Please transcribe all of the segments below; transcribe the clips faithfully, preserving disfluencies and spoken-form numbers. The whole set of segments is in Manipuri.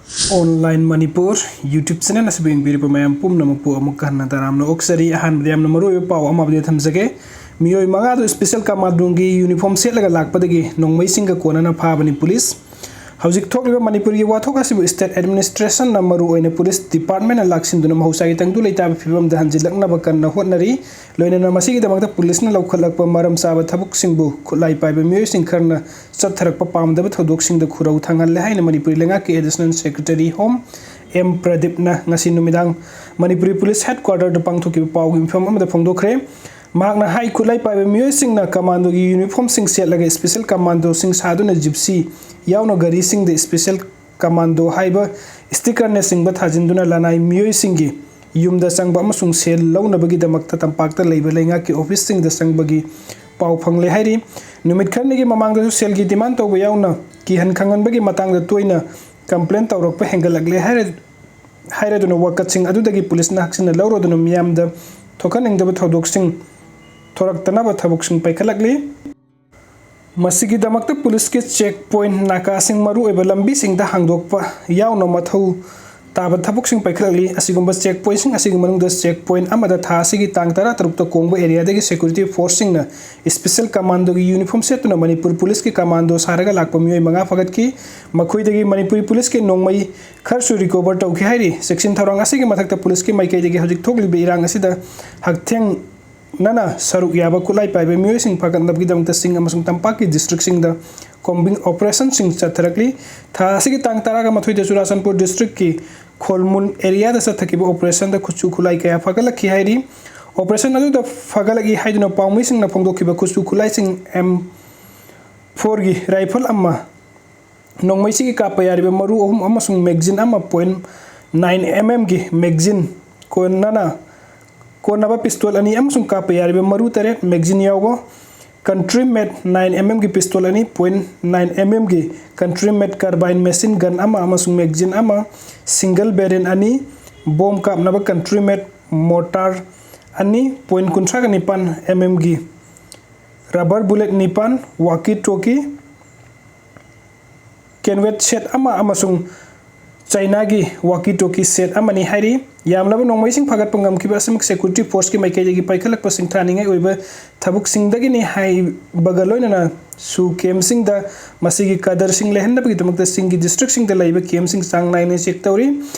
Online Manipur YouTube channel ꯑꯁꯤꯕꯨ ꯌꯦꯡꯕꯤꯔꯤꯕ ꯃꯌꯥꯝ ꯄꯨꯝꯅꯃꯛꯄꯨ ꯑꯃꯨꯛꯀ ꯍꯟꯅ ꯇꯔꯥꯝꯅ ꯑꯣꯛꯆꯔꯤ꯫ ꯑꯍꯥꯟꯕꯗ ꯌꯥꯝꯅ ꯃꯔꯨꯑꯣꯏꯕ ꯄꯥꯎ ꯑꯃ update ꯊꯝꯖꯒꯦ꯫ ꯃꯤꯑꯣꯏ ꯃꯉꯥꯗꯨ special commandoꯒꯤ uniform ꯁꯦꯠꯂꯒ ꯂꯥꯛꯄꯗꯒꯤ ꯅꯣꯡꯃꯩꯁꯤꯡꯒ ꯀꯣꯟꯅꯅ ꯐꯥꯕꯅꯤ ꯄꯨꯂꯤꯁ꯫ ꯍꯧꯖꯤꯛ ꯊꯣꯛꯂꯤꯕ ꯃꯅꯤꯄꯨꯔꯒꯤ ꯋꯥꯊꯣꯛ ꯑꯁꯤꯕꯨ state administrationꯅ ꯃꯔꯨ ꯑꯣꯏꯅ police departmentꯅ ꯂꯥꯛꯁꯤꯟꯗꯨꯅ ꯃꯍꯧꯁꯥꯒꯤ ꯇꯪꯗꯨ ꯂꯩꯇꯥꯕ ꯐꯤꯕꯝꯗ ꯍꯟꯖꯤꯜꯂꯛꯅꯕ ꯀꯟꯅ ꯍꯣꯠꯅꯔꯤ꯫ ꯂꯣꯏꯅꯅ ꯃꯁꯤꯒꯤꯗꯃꯛꯇ ꯄꯨꯂꯤꯁꯅ ꯂꯧꯈꯠꯂꯛꯄ ꯃꯔꯝ ꯆꯥꯕ ꯊꯕꯛꯁꯤꯡꯕꯨ ꯈꯨꯠꯂꯥꯏ ꯄꯥꯏꯕ ꯃꯤꯑꯣꯏꯁꯤꯡ ꯈꯔꯅ ꯆꯠꯊꯔꯛꯄ ꯄꯥꯝꯗꯕ ꯊꯧꯗꯣꯛꯁꯤꯡꯗ ꯈꯨꯔꯧ ꯊꯥꯡꯍꯜꯂꯦ ꯍꯥꯏꯅ ꯃꯅꯤꯄꯨꯔꯤ ꯂꯩꯉꯥꯛꯀꯤ Additional Secretary Home ꯑꯦꯝ ꯄ꯭ꯔꯗꯤꯞꯅ ꯉꯁꯤ ꯅꯨꯃꯤꯗꯥꯡ ꯃꯅꯤꯄꯨꯔꯤ ꯄꯨꯂꯤꯁ headquarterꯗ ꯄꯥꯡꯊꯣꯛꯈꯤꯕ ꯄꯥꯎꯒꯤ ꯃꯤꯐꯝ ꯑꯃꯗ ꯐꯣꯡꯗꯣꯛꯈ꯭ꯔꯦ꯫ ꯃꯍꯥꯛꯅ ꯍꯥꯏ, ꯈꯨꯠꯂꯥꯏ ꯄꯥꯏꯕ ꯃꯤꯑꯣꯏꯁꯤꯡꯅ commandoꯒꯤ uniformꯁꯤꯡ ꯁꯦꯠꯂꯒ special commandoꯁꯤꯡ ꯁꯥꯗꯨꯅ gypsy ꯌꯥꯎꯅ ꯒꯥꯔꯤꯁꯤꯡꯗ special commando ꯍꯥꯏꯕ stickerꯅꯆꯤꯡꯕ ꯊꯥꯖꯤꯟꯗꯨꯅ ꯂꯅꯥꯏ ꯃꯤꯑꯣꯏꯁꯤꯡꯒꯤ ꯌꯨꯝꯗ ꯆꯪꯕ ꯑꯃꯁꯨꯡ ꯁꯦꯜ ꯂꯧꯅꯕꯒꯤꯗꯃꯛꯇ ꯇꯝꯄꯥꯛꯇ ꯂꯩꯕ ꯂꯩꯉꯥꯛꯀꯤ officeꯁꯤꯡꯗ ꯆꯪꯕꯒꯤ ꯄꯥꯎ ꯐꯪꯂꯦ ꯍꯥꯏꯔꯤ꯫ ꯅꯨꯃꯤꯠ ꯈꯔꯅꯤꯒꯤ ꯃꯃꯥꯡꯗꯁꯨ ꯁꯦꯜꯒꯤ demand ꯇꯧꯕ ꯌꯥꯎꯅ ꯀꯤꯍꯟ ꯈꯪꯍꯟꯕꯒꯤ ꯃꯇꯥꯡꯗ ꯇꯣꯏꯅ complain ꯇꯧꯔꯛꯄ ꯍꯦꯟꯒꯠꯂꯛꯂꯦ ꯍꯥꯏꯔ-, ꯍꯥꯏꯔꯗꯨꯅ ꯋꯥꯀꯠꯁꯤꯡ ꯑꯗꯨꯗꯒꯤ ꯄꯨꯂꯤꯁꯅ ꯍꯛꯆꯤꯟꯅ ꯂꯧꯔꯗꯨꯅ ꯃꯤꯌꯥꯝꯗ ꯊꯣꯛꯍꯟꯅꯤꯡꯗꯕ ꯊꯧꯗꯣꯛꯁꯤꯡ ꯊꯣꯔꯛꯇꯅꯕ ꯊꯕꯛꯁꯤꯡ ꯄꯥꯏꯈꯠꯂꯛꯂꯤ꯫ ꯃꯁꯤꯒꯤꯗꯃꯛꯇ ꯄꯨꯂꯤꯁꯀꯤ check point, ꯅꯥꯀꯥꯁꯤꯡ, ꯃꯔꯨꯑꯣꯏꯕ ꯂꯝꯕꯤꯁꯤꯡꯗ ꯍꯥꯡꯗꯣꯛꯄ ꯌꯥꯎꯅ ꯃꯊꯧ ꯇꯥꯕ ꯊꯕꯛꯁꯤꯡ ꯄꯥꯏꯈꯠꯂꯛꯂꯤ꯫ ꯑꯁꯤꯒꯨꯝꯕ check pointꯁꯤꯡ ꯑꯁꯤꯒꯤ ꯃꯅꯨꯡꯗ check point ꯑꯃꯗ ꯊꯥ ꯑꯁꯤꯒꯤ ꯇꯥꯡ ꯇꯔꯥꯇꯔꯨꯛꯇ ꯀꯣꯡꯕ areaꯗꯒꯤ security forceꯁꯤꯡꯅ special commandoꯒꯤ uniform ꯁꯦꯠꯇꯨꯅ ꯃꯅꯤꯄꯨꯔ ꯄꯨꯂꯤꯁꯀꯤ commando ꯁꯥꯔꯒ ꯂꯥꯛꯄ ꯃꯤꯑꯣꯏ ꯃꯉꯥ ꯐꯥꯒꯠꯈꯤ꯫ ꯃꯈꯣꯏꯗꯒꯤ ꯃꯅꯤꯄꯨꯔꯤ ꯄꯨꯂꯤꯁꯀꯤ ꯅꯣꯡꯃꯩ ꯈꯔꯁꯨ recover ꯇꯧꯈꯤ ꯍꯥꯏꯔꯤ꯫ ꯆꯦꯛꯁꯤꯟ ꯊꯧꯔꯥꯡ ꯑꯁꯤꯒꯤ ꯃꯊꯛꯇ ꯄꯨꯂꯤꯁꯀꯤ ꯃꯥꯏꯀꯩꯗꯒꯤ ꯍꯧꯖꯤꯛ ꯊꯣꯛꯂꯤꯕ ꯏꯔꯥꯡ ꯑꯁꯤꯗ ꯍꯛꯊꯦꯡ ꯅꯅ ꯁꯔꯨꯛ ꯌꯥꯕ ꯈꯨꯠꯂꯥꯏ ꯄꯥꯏꯕ ꯃꯤꯑꯣꯏꯁꯤꯡ ꯐꯒꯠꯅꯕꯒꯤꯗꯃꯛꯇ ꯆꯤꯡ ꯑꯃꯁꯨꯡ ꯇꯝꯄꯥꯛꯀꯤ districtꯁꯤꯡꯗ combing operationꯁꯤꯡ ꯆꯠꯊꯔꯛꯂꯤ꯫ ꯊꯥ ꯑꯁꯤꯒꯤ ꯇꯥꯡ ꯇꯔꯥꯒ ꯃꯥꯊꯣꯏꯗ ꯆꯨꯔꯥꯆꯥꯟꯄꯨꯔ districtꯀꯤ ꯈꯣꯜꯃꯨꯟ areaꯗ ꯆꯠꯊꯈꯤꯕ operationꯗ ꯈꯨꯠꯁꯨ ꯈꯨꯠꯂꯥꯏ ꯀꯌꯥ ꯐꯒꯠꯂꯛꯈꯤ ꯍꯥꯏꯔꯤ꯫ Operation ꯑꯗꯨꯗ ꯐꯒꯠꯂꯛꯏ ꯍꯥꯏꯗꯨꯅ ꯄꯥꯎꯃꯤꯁꯤꯡꯅ ꯐꯣꯡꯗꯣꯛꯈꯤꯕ ꯈꯨꯠꯁꯨ ꯈꯨꯠꯂꯥꯏꯁꯤꯡ M fourꯒꯤ rifle ꯑꯃ, ꯅꯣꯡꯃꯩꯁꯤꯒꯤ ꯀꯥꯞꯄ ꯌꯥꯔꯤꯕ ꯃꯔꯨ ꯑꯍꯨꯝ ꯑꯃꯁꯨꯡ magazine ꯑꯃ, point nine mmꯒꯤ magazine, ꯀꯣꯟꯅꯅ ꯀꯣꯟꯅꯕ pistol ꯑꯅꯤ ꯑꯃꯁꯨꯡ ꯀꯥꯞꯄ ꯌꯥꯔꯤꯕ ꯃꯔꯨ ꯇꯔꯦꯠ, magazine ꯌꯥꯎꯕ, country made nine mmꯒꯤ pistol ꯑꯅꯤ, point nine mmꯒꯤ country made carbine machine gun ꯑꯃ ꯑꯃꯁꯨꯡ magazine ꯑꯃ, single barrel ꯑꯅꯤ, bomb ꯀꯥꯞꯅꯕ country made mortar ꯑꯅꯤ, point ꯀꯨꯟꯊ꯭ꯔꯥꯒ ꯅꯤꯄꯥꯟ mmꯒꯤ rubber bullet ꯅꯤꯄꯥꯟ, walkie talkie, canvas set ꯑꯃ ꯑꯃꯁꯨꯡ ꯆꯥꯏꯅꯥꯒꯤ ꯋꯥꯀꯤ ꯇꯣꯀꯤ ꯁꯦꯠ ꯑꯃꯅꯤ ꯍꯥꯏꯔꯤ꯫ ꯌꯥꯝꯂꯕ ꯅꯣꯡꯃꯩꯁꯤꯡ ꯐꯥꯒꯠꯄ ꯉꯝꯈꯤꯕ ꯑꯁꯤꯃꯛ ꯁꯦꯀ꯭ꯌꯨꯔꯤꯇꯤ ꯐꯣꯔꯁꯀꯤ ꯃꯥꯏꯀꯩꯗꯒꯤ ꯄꯥꯏꯈꯠꯂꯛꯄ ꯁꯤꯡꯊꯥꯅꯤꯡꯉꯥꯏ ꯑꯣꯏꯕ ꯊꯕꯛꯁꯤꯡꯗꯒꯤꯅꯤ ꯍꯥꯏꯕꯒ ꯂꯣꯏꯅꯅ ꯁꯨ ꯀꯦꯝꯁꯤꯡꯗ ꯃꯁꯤꯒꯤ ꯀꯗꯔꯁꯤꯡ ꯂꯩꯍꯟꯅꯕꯒꯤꯗꯃꯛꯇ ꯆꯤꯡꯒꯤ ꯗꯤꯁꯇ꯭ꯔꯤꯛꯁꯤꯡꯗ ꯂꯩꯕ ꯀꯦꯝꯁꯤꯡ ꯆꯥꯡ ꯅꯥꯏꯅ ꯆꯦꯛ ꯇꯧꯔꯤ꯫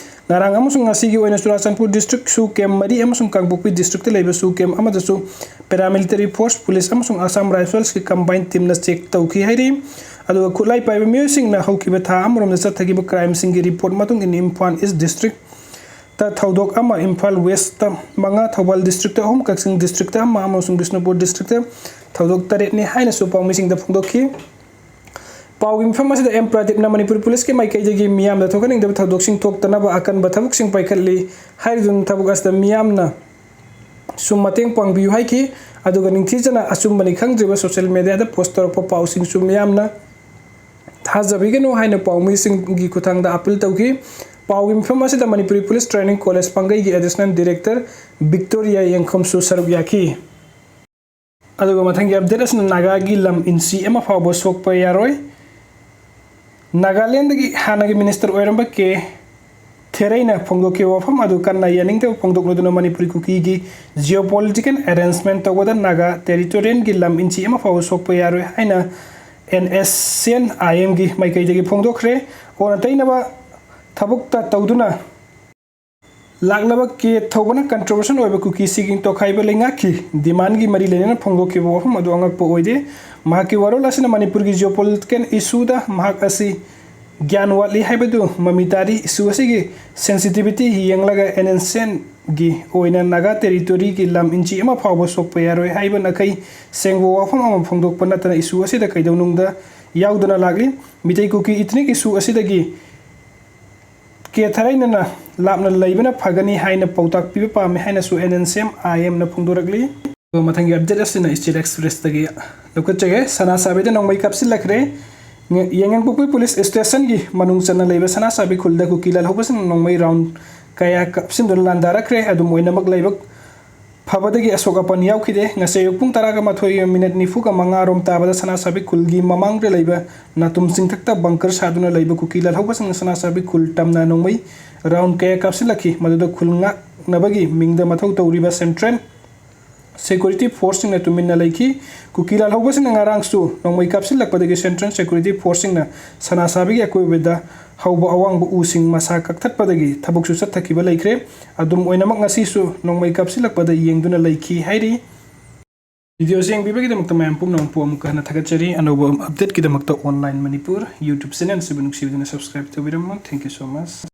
ꯉꯔꯥꯡ ꯑꯃꯁꯨꯡ ꯉꯁꯤꯒꯤ ꯑꯣꯏꯅ ꯆꯨꯔꯥꯆꯥꯟꯄꯨꯔ ꯗꯤꯁꯇ꯭ꯔꯤꯛ ꯁꯨ ꯀꯦꯝ ꯃꯔꯤ ꯑꯃꯁꯨꯡ ꯀꯥꯡꯄꯣꯛꯄꯤ ꯗꯤꯁꯇ꯭ꯔꯤꯛꯇ ꯂꯩꯕ ꯁꯨ ꯀꯦꯝ ꯑꯃꯗꯁꯨ ꯄꯦꯔꯥꯃꯤꯂꯤꯇꯔꯤ ꯐꯣꯔꯁ, ꯄꯨꯂꯤꯁ ꯑꯃꯁꯨꯡ ꯑꯁꯥꯝ ꯔꯥꯏꯐꯜꯁꯀꯤ ꯀꯝꯕꯥꯏꯟ ꯇꯤꯝꯅ ꯆꯦꯛ ꯇꯧꯈꯤ ꯍꯥꯏꯔꯤ꯫ ꯑꯗꯨꯒ ꯈꯨꯠꯂꯥꯏ ꯄꯥꯏꯕ ꯃꯤꯑꯣꯏꯁꯤꯡꯅ ꯍꯧꯈꯤꯕ ꯊꯥ ꯑꯃꯔꯣꯝꯗ ꯆꯠꯊꯈꯤꯕ ꯀ꯭ꯔꯥꯏꯝꯁꯤꯡꯒꯤ ꯔꯤꯄꯣꯔꯠ ꯃꯇꯨꯡ ꯏꯟꯅ ꯏꯝꯐꯥꯜ ꯏꯁ ꯗꯤꯁꯇ꯭ꯔꯤꯛꯇ ꯊꯧꯗꯣꯛ ꯑꯃ, ꯏꯝꯐꯥꯜ ꯋꯦꯁꯇ ꯃꯉꯥ, ꯊꯧꯕꯥꯜ ꯗꯤꯁꯇ꯭ꯔꯤꯛꯇ ꯑꯍꯨꯝ, ꯀꯛꯆꯤꯡ ꯗꯤꯁꯇ꯭ꯔꯤꯛꯇ ꯑꯃ ꯑꯃꯁꯨꯡ ꯕꯤꯁꯅꯨꯄꯨꯔ ꯗꯤꯁꯇ꯭ꯔꯤꯛꯇ ꯊꯧꯗꯣꯛ ꯇꯔꯦꯠꯅꯤ ꯍꯥꯏꯅꯁꯨ ꯄꯥꯎꯃꯤꯁꯤꯡꯗ ꯐꯣꯡꯗꯣꯛꯈꯤ꯫ ꯄꯥꯎꯒꯤ ꯃꯤꯐꯝ ꯑꯁꯤꯗ ꯑꯦꯝ ꯄ꯭ꯔꯗꯤꯞꯅ ꯃꯅꯤꯄꯨꯔ ꯄꯨꯂꯤꯁꯀꯤ ꯃꯥꯏꯀꯩꯗꯒꯤ ꯃꯤꯌꯥꯝꯗ ꯊꯣꯛꯍꯟꯅꯤꯡꯗꯕ ꯊꯧꯗꯣꯛꯁꯤꯡ ꯊꯣꯛꯇꯅꯕ ꯑꯀꯟꯕ ꯊꯕꯛꯁꯤꯡ ꯄꯥꯏꯈꯠꯂꯤ ꯍꯥꯏꯔꯗꯨꯅ ꯊꯕꯛ ꯑꯁꯤꯗ ꯃꯤꯌꯥꯝꯅ ꯁꯨ ꯃꯇꯦꯡ ꯄꯥꯡꯕꯤꯌꯨ ꯍꯥꯏꯈꯤ꯫ ꯑꯗꯨꯒ ꯅꯤꯡꯊꯤꯖꯅ ꯑꯆꯨꯝꯕꯅꯤ ꯈꯪꯗ꯭ꯔꯤꯕ ꯁꯣꯁꯤꯌꯦꯜ ꯃꯦꯗꯤꯌꯥꯗ ꯄꯣꯁ ꯇꯧꯔꯛꯄ ꯄꯥꯎꯁꯤꯡꯁꯨ ꯃꯤꯌꯥꯝꯅ ꯊꯥꯖꯕꯤꯒꯅꯨ ꯍꯥꯏꯅ ꯄꯥꯎꯃꯤꯁꯤꯡꯒꯤ ꯈꯨꯠꯊꯥꯡꯗ ꯑꯄꯤꯜ ꯇꯧꯈꯤ꯫ ꯄꯥꯎꯒꯤ ꯃꯤꯐꯝ ꯑꯁꯤꯗ ꯃꯅꯤꯄꯨꯔꯤ ꯄꯨꯂꯤꯁ ꯇ꯭ꯔꯦꯅꯤꯡ ꯀꯣꯂꯦꯖ ꯄꯥꯡꯒꯩꯒꯤ ꯑꯦꯗꯤꯁꯅꯦꯜ ꯗꯤꯔꯦꯛꯇꯔ ꯕꯤꯛꯇꯣꯔꯤꯌꯥ ꯌꯦꯡꯈꯝꯁꯨ ꯁꯔꯨꯛ ꯌꯥꯈꯤ꯫ ꯑꯗꯨꯒ ꯃꯊꯪꯒꯤ ꯑꯞꯗꯦꯠ ꯑꯁꯤꯅ ꯅꯥꯒꯥꯒꯤ ꯂꯝ ꯏꯟꯆꯤ ꯑꯃ ꯐꯥꯎꯕ ꯁꯣꯛꯄ ꯌꯥꯔꯣꯏ꯫ ꯅꯥꯒꯥꯂꯦꯟꯗꯒꯤ ꯍꯥꯟꯅꯒꯤ ꯃꯤꯅꯤꯁꯇꯔ ꯑꯣꯏꯔꯝꯕ ꯀꯦ ꯊꯦꯔꯩꯅ ꯐꯣꯡꯗꯣꯛꯈꯤꯕ ꯋꯥꯐꯝ ꯑꯗꯨ ꯀꯟꯅ ꯌꯥꯅꯤꯡꯗꯕ ꯐꯣꯡꯗꯣꯛꯂꯗꯨꯅ ꯃꯅꯤꯄꯨꯔꯤ ꯀꯨꯀꯤꯒꯤ ꯖꯤꯑꯣꯄꯣꯂꯤꯇꯤꯀꯦꯜ ꯑꯦꯔꯦꯟꯖꯃꯦꯟ ꯇꯧꯕꯗ ꯅꯥꯒꯥ ꯇꯦꯔꯤꯇꯣꯔꯤꯌꯦꯜꯒꯤ ꯂꯝ ꯏꯟꯆꯤ ꯑꯃ ꯐꯥꯎꯕ ꯁꯣꯛꯄ ꯌꯥꯔꯣꯏ ꯍꯥꯏꯅ ꯑꯦꯟ ꯑꯦꯁ ꯑꯦꯟ ꯑꯥꯏ ꯑꯦꯝꯒꯤ ꯃꯥꯏꯀꯩꯗꯒꯤ ꯐꯣꯡꯗꯣꯛꯈ꯭ꯔꯦ꯫ ꯑꯣꯟꯅ ꯇꯩꯅꯕ ꯊꯕꯛꯇ ꯇꯧꯗꯨꯅ ꯂꯥꯛꯂꯕ ꯀꯦ ꯊꯧꯕꯅ ꯀꯟꯇ꯭ꯔꯣꯚꯔꯁꯤꯌꯦꯜ ꯑꯣꯏꯕ ꯀꯨꯀꯤꯁꯤꯡꯒꯤ ꯇꯣꯈꯥꯏꯕ ꯂꯩꯉꯥꯛꯀꯤ ꯗꯤꯃꯥꯟꯒꯤ ꯃꯔꯤ ꯂꯩꯅꯅ ꯐꯣꯡꯗꯣꯛꯈꯤꯕ ꯋꯥꯐꯝ ꯑꯗꯨ ꯑꯉꯛꯄ ꯑꯣꯏꯗꯦ꯫ ꯃꯍꯥꯛꯀꯤ ꯋꯥꯔꯣꯜ ꯑꯁꯤꯅ ꯃꯅꯤꯄꯨꯔꯒꯤ ꯖꯤꯑꯣꯄꯣꯂꯤꯇꯤꯀꯦꯜ ꯏꯁꯨꯗ ꯃꯍꯥꯛ ꯑꯁꯤ ꯒ꯭ꯌꯥꯟ ꯋꯥꯠꯂꯤ ꯍꯥꯏꯕꯗꯨ ꯃꯃꯤ ꯇꯥꯔꯤ꯫ ꯏꯁꯨ ꯑꯁꯤꯒꯤ ꯁꯦꯟꯁꯤꯇꯤꯚꯤꯇꯤ ꯌꯦꯡꯂꯒ ꯑꯦꯟ ꯑꯦꯟ ꯁꯤ ꯑꯦꯟꯒꯤ ꯑꯣꯏꯅ ꯅꯥꯒꯥ ꯇꯦꯔꯤꯇꯣꯔꯤꯒꯤ ꯂꯝ ꯏꯟꯆꯤ ꯑꯃ ꯐꯥꯎꯕ ꯁꯣꯛꯄ ꯌꯥꯔꯣꯏ ꯍꯥꯏꯕ ꯅꯥꯈꯩ ꯁꯦꯡꯕ ꯋꯥꯐꯝ ꯑꯃ ꯐꯣꯡꯗꯣꯛꯄ ꯅꯠꯇꯅ ꯏꯁꯨ ꯑꯁꯤꯗ ꯀꯩꯗꯧꯅꯨꯡꯗ ꯌꯥꯎꯗꯅ ꯂꯥꯛꯂꯤ꯫ ꯃꯤꯇꯩ ꯀꯨꯀꯤ ꯏꯊꯅꯤꯛ ꯏꯁꯨ ꯑꯁꯤꯗꯒꯤ ꯀꯦ ꯊꯔꯩꯅꯅ ꯂꯥꯞꯅ ꯂꯩꯕꯅ ꯐꯒꯅꯤ ꯍꯥꯏꯅ ꯄꯥꯎꯇꯥꯛ ꯄꯤꯕ ꯄꯥꯝꯃꯤ ꯍꯥꯏꯅꯁꯨ ꯑꯦꯟ ꯑꯦꯟ ꯁꯤ ꯑꯦꯝ ꯑꯥꯏ ꯑꯦꯝꯅ ꯐꯣꯡꯗꯣꯔꯛꯂꯤ꯫ ꯑꯗꯨꯒ ꯃꯊꯪꯒꯤ ꯑꯞꯗꯦꯠ ꯑꯁꯤꯅ ꯏꯁꯇꯦꯠ ꯑꯦꯛꯁꯄ꯭ꯔꯦꯁꯇꯒꯤ ꯂꯧꯈꯠꯆꯒꯦ꯫ ꯁꯅꯥ ꯁꯥꯕꯤꯗ ꯅꯣꯡꯃꯩ ꯀꯥꯞꯁꯤꯜꯂꯛꯈ꯭ꯔꯦ꯫ ꯌꯥꯏꯉꯪꯄꯣꯛꯄꯤ ꯄꯨꯂꯤꯁ ꯁ꯭ꯇꯦꯁꯟꯒꯤ ꯃꯅꯨꯡ ꯆꯟꯅ ꯂꯩꯕ ꯁꯅꯥ ꯁꯥꯕꯤ ꯈꯨꯜꯗ ꯀꯨꯀꯤ ꯂꯥꯜꯍꯧꯕꯁꯤꯡꯅ ꯅꯣꯡꯃꯩ ꯔꯥꯎꯟ ꯀꯌꯥ ꯀꯥꯞꯁꯤꯟꯗꯨꯅ ꯂꯥꯟꯗꯥꯔꯛꯈ꯭ꯔꯦ꯫ ꯑꯗꯨꯝ ꯑꯣꯏꯅꯃꯛ ꯂꯩꯕ ꯐꯕꯗꯒꯤ ꯑꯁꯣꯛ ꯑꯄꯟ ꯌꯥꯎꯈꯤꯗꯦ꯫ ꯉꯁꯤ ꯑꯌꯨꯛ ꯄꯨꯡ ꯇꯔꯥꯒ ꯃꯥꯊꯣꯏ ꯃꯤꯅꯠ ꯅꯤꯐꯨꯒ ꯃꯉꯥ ꯔꯣꯝ ꯇꯥꯕꯗ ꯁꯅꯥꯁꯥꯕꯤ ꯈꯨꯜꯒꯤ ꯃꯃꯥꯡꯗ ꯂꯩꯕ ꯅꯥꯇꯨꯝ ꯆꯤꯡꯊꯛꯇ ꯕꯪꯀꯔ ꯁꯥꯗꯨꯅ ꯂꯩꯕ ꯀꯨꯀꯤ ꯂꯥꯜꯍꯧꯕꯁꯤꯡꯅ ꯁꯅꯥꯁꯥꯕꯤ ꯈꯨꯜ ꯇꯝꯅ ꯅꯣꯡꯃꯩ ꯔꯥꯎꯟ ꯀꯌꯥ ꯀꯥꯞꯁꯤꯜꯂꯛꯈꯤ꯫ ꯃꯗꯨꯗ ꯈꯨꯜ ꯉꯥꯛꯅꯕꯒꯤ ꯃꯤꯡꯗ ꯃꯊꯧ ꯇꯧꯔꯤꯕ ꯁꯦꯟꯇ꯭ꯔꯦꯜ ꯁꯦꯀ꯭ꯌꯨꯔꯤꯇꯤ ꯐꯣꯔꯁꯁꯤꯡꯅ ꯇꯨꯃꯤꯟꯅ ꯂꯩꯈꯤ꯫ ꯀꯨꯀꯤ ꯂꯥꯜꯍꯧꯕꯁꯤꯡꯅ ꯉꯔꯥꯡꯁꯨ ꯅꯣꯡꯃꯩ ꯀꯥꯞꯁꯤꯜꯂꯛꯄꯗꯒꯤ ꯁꯦꯟꯇ꯭ꯔꯦꯜ ꯁꯦꯀ꯭ꯌꯨꯔꯤꯇꯤ ꯐꯣꯔꯁꯁꯤꯡꯅ ꯁꯅꯥꯁꯥꯕꯤꯒꯤ ꯑꯀꯣꯏꯕꯗ ꯍꯧꯕ ꯑꯋꯥꯡꯕ ꯎꯁꯤꯡ ꯃꯁꯥ ꯀꯛꯊꯠꯄꯗꯒꯤ ꯊꯕꯛꯁꯨ ꯆꯠꯊꯈꯤꯕ ꯂꯩꯈ꯭ꯔꯦ꯫ ꯑꯗꯨꯝ ꯑꯣꯏꯅꯃꯛ, ꯉꯁꯤꯁꯨ ꯅꯣꯡꯃꯩ ꯀꯥꯞꯁꯤꯜꯂꯛꯄꯗ ꯌꯦꯡꯗꯨꯅ ꯂꯩꯈꯤ ꯍꯥꯏꯔꯤ꯫ ꯚꯤꯗꯤꯑꯣꯁꯤ ꯌꯦꯡꯕꯤꯕꯒꯤꯗꯃꯛꯇ ꯃꯌꯥꯝ ꯄꯨꯝꯅꯃꯛꯄꯨ ꯑꯃꯨꯛꯀ ꯍꯟꯅ ꯊꯥꯒꯠꯆꯔꯤ꯫ ꯑꯅꯧꯕ ꯑꯞꯗꯦꯠꯀꯤꯗꯃꯛꯇ Online Manipur YouTube ꯆꯦꯅꯦꯜꯁꯤꯕꯨ ꯅꯨꯡꯁꯤꯕꯤꯗꯨꯅ subscribe ꯇꯧꯕꯤꯔꯝꯃꯨ꯫ Thank you so much.